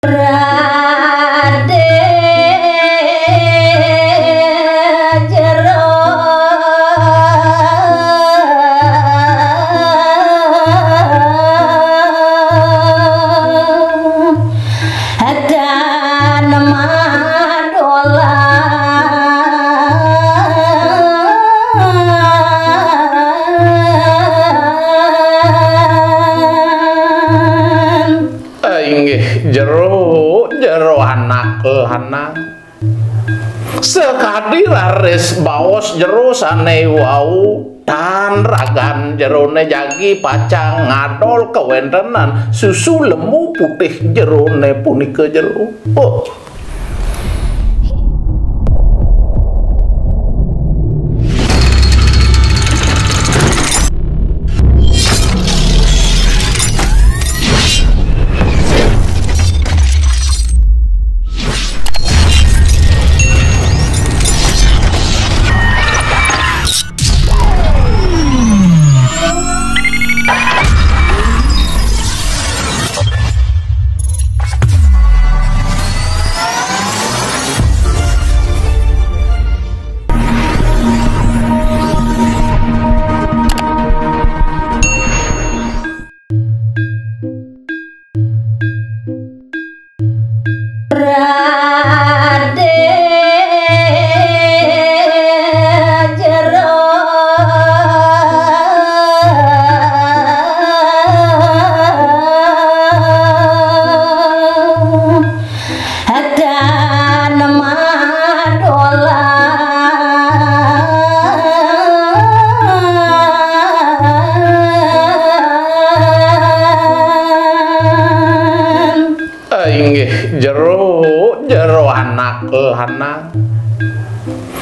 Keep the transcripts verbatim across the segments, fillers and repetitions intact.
Rade jero dan madolan. Inggih, jero, jero anak lanang. Sakadi raris baos jero sane wau, tan ragan jerone jagi pacang ngadol kawentenan susu lemu putih jerone punika jero. Oh. Rade jero dan madolan. Inggih, jero, jero anak lanang.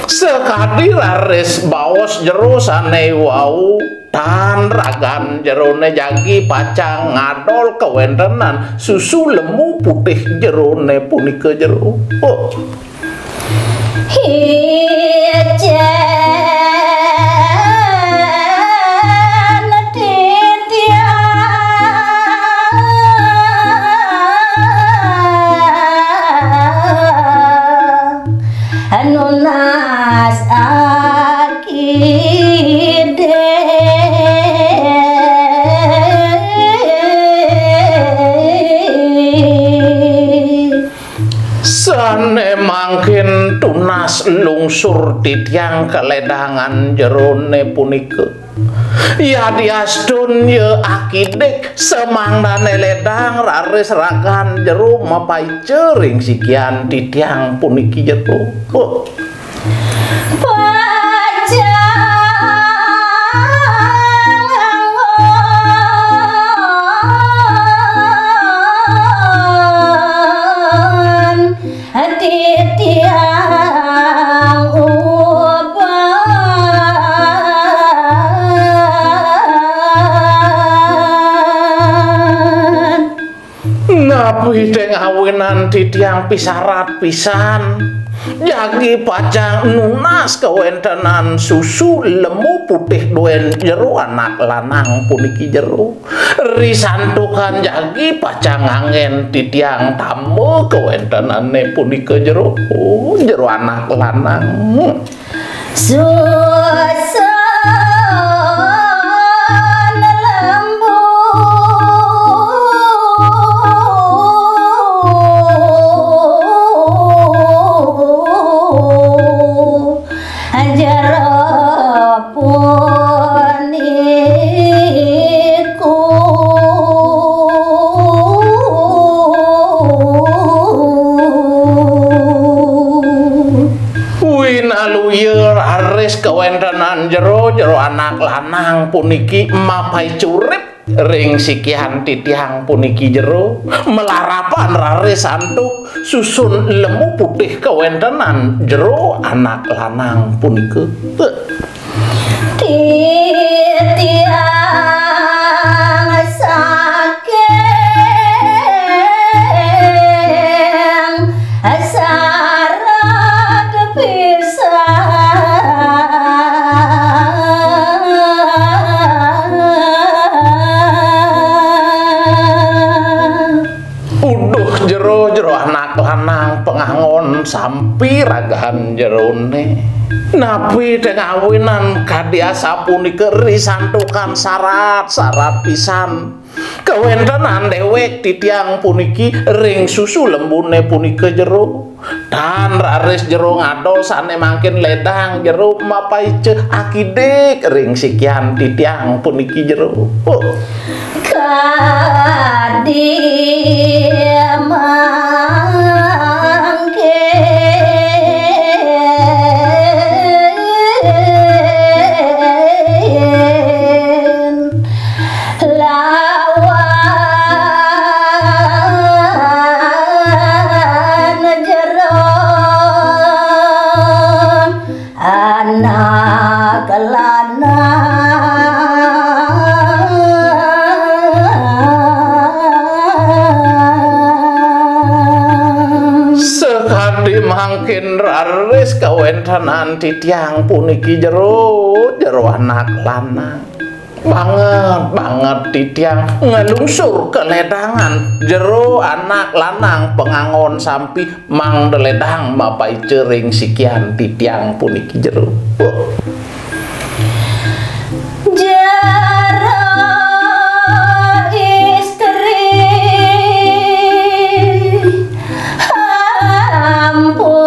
Sakadi raris baos jero sane wau, tan ragan jerone jagi pacang ngadol kawentenan susu lemu putih jerone punika jero. Oh. Ijen titiang nunas akide. Sane mangkin tunas lungsur titiang kaledangan jerone punika. Yadiastun ya akidik samangdane ledang raris ragan jero mapaica ring sikian titiang puniki jero. Oh. Pacang anggon titiang uban. Napi ten awinan titiang pisarat pisan? Jagi pacang nunas kawentenan susu lemu putih duen jero anak lanang puniki jero. Risantukan jagi pacang anggen titiang tamba kawentenane punika jero. Oh, jero anak lanang. Susun lembu jero puniku. Winaluya raris kawentenan jero, jero anak lanang puniki mapaica urip ring sikian titiang puniki jero, malarapan raris antuk susun lemu putih kawentenan jero anak lanang punika. Titiang saking sarat pisan. Uduh jero, jero anak lanang pangangon sampi ragahan jerone. Napi ten awinan kadi asapunika ri santukan sarat-sarat pisan. Kawentenan dewek titiang puniki ring susu lembune punika jero. Tan raris jero ngadol sane mangkin ledang jero mapaica akidik ring sikian titiang puniki jero. Oh. Kadi mangkin lawan jero anak lanang. Sakadi mangkin raris kawentenan titiang puniki jero, jero anak lanang. Banget, banget titiang nglungsur kaledangan jero anak lanang pangangon sampi mangda ledang mapaica ring sikian titiang puniki jero. Jero istri ampurayang.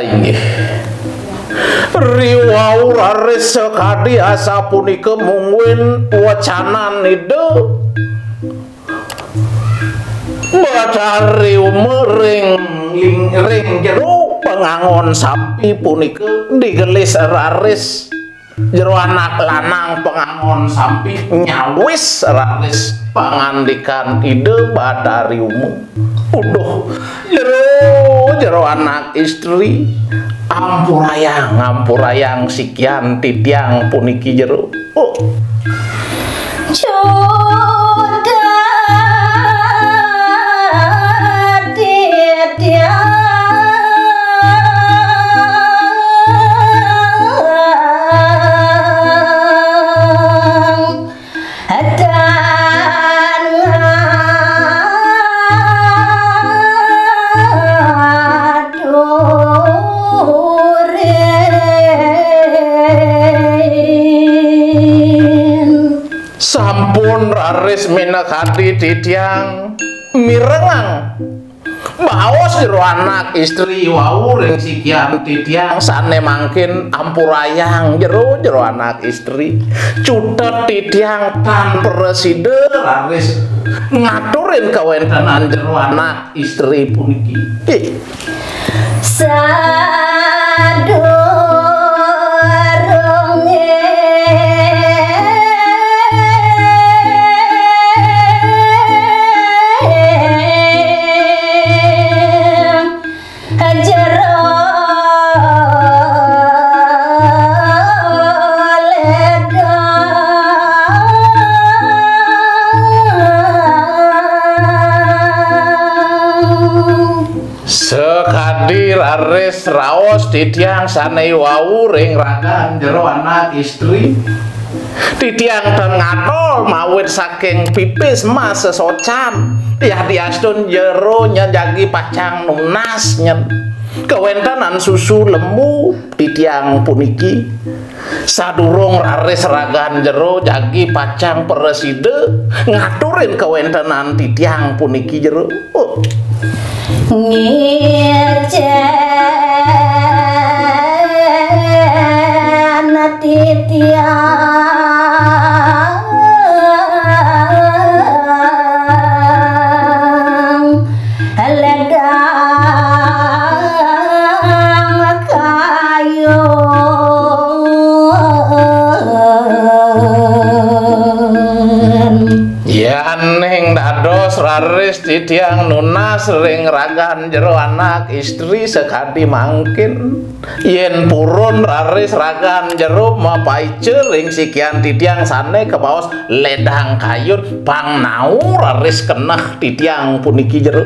Inggih. Riwau raris sakadi asapunika mungguing wecanan Ida Batari Uma ring, ring jero pangangon sampi punika digelis raris jero anak lanang pangangon sampi nyawis raris pangandikan Ida Batari Uma. Uduh, jero, jero anak istri, ampurayang, ampurayang sikian titiang puniki jero. Oh. Cuda titiang dan ngaturin. Sampun raris minakadi titiang mirengang baos jero anak istri wau ring sikian titiang sane mangkin ampurayang jero, jero anak istri. Cutet titiang tan prasida raris ngaturin kawentenan jero anak istri puniki. Ih. Sadurunge jero ledang. Sakadi raris raos titiang sane wau ring ragan jero anak istri. Titiang ten ngadol mawit saking pipis mas sesocan. Yadiastun jero nyen jagi pacang nunas nyen. Kawentenan susu lembu titiang puniki. Sadurung raris ragan jero jagi pacang prasida ngaturin kawentenan titiang puniki jero. Oh. Ngicen titiang ledang kayun. Yaning dados raris titiang nunas ring ragan jero anak istri sakadi mangkin. Yen purun raris ragan jero mapaica ring sikian titiang sane kabaos ledang kayun, pang nau raris keneh titiang puniki jero.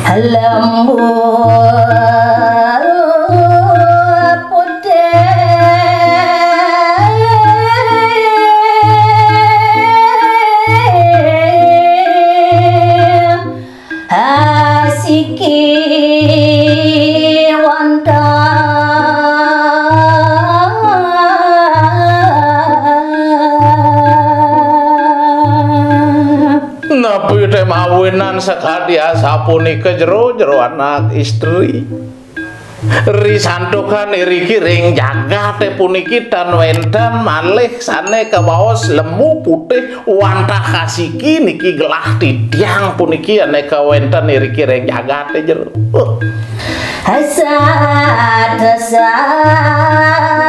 Lembur Nan sakadi asapunika jero-jero anak istri. Ri santukan iriki ring jagate puniki tan wenten malih sane kabaos lemu putih wantah kasiki niki gelah titiang puniki ane kawenten iriki ring jagate jero. Hasat, hasat.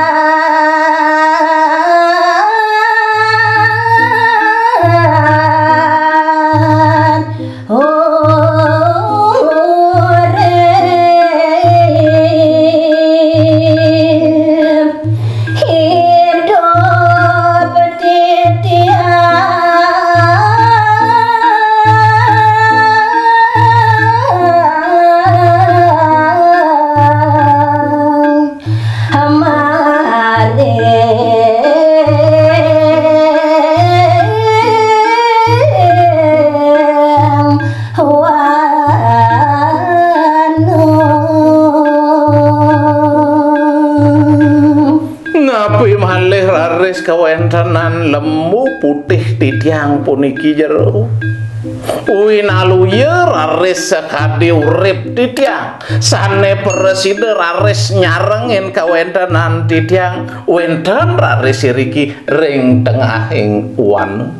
Urip hidup titiang. Maring wanu. Napi malih raris kawentenan lemu putih titiang puniki jero? Winaluya raris sakadi urip titiang sane prasida raris nyarengin kawentenan titiang wenten raris iriki ring tengahing wanu.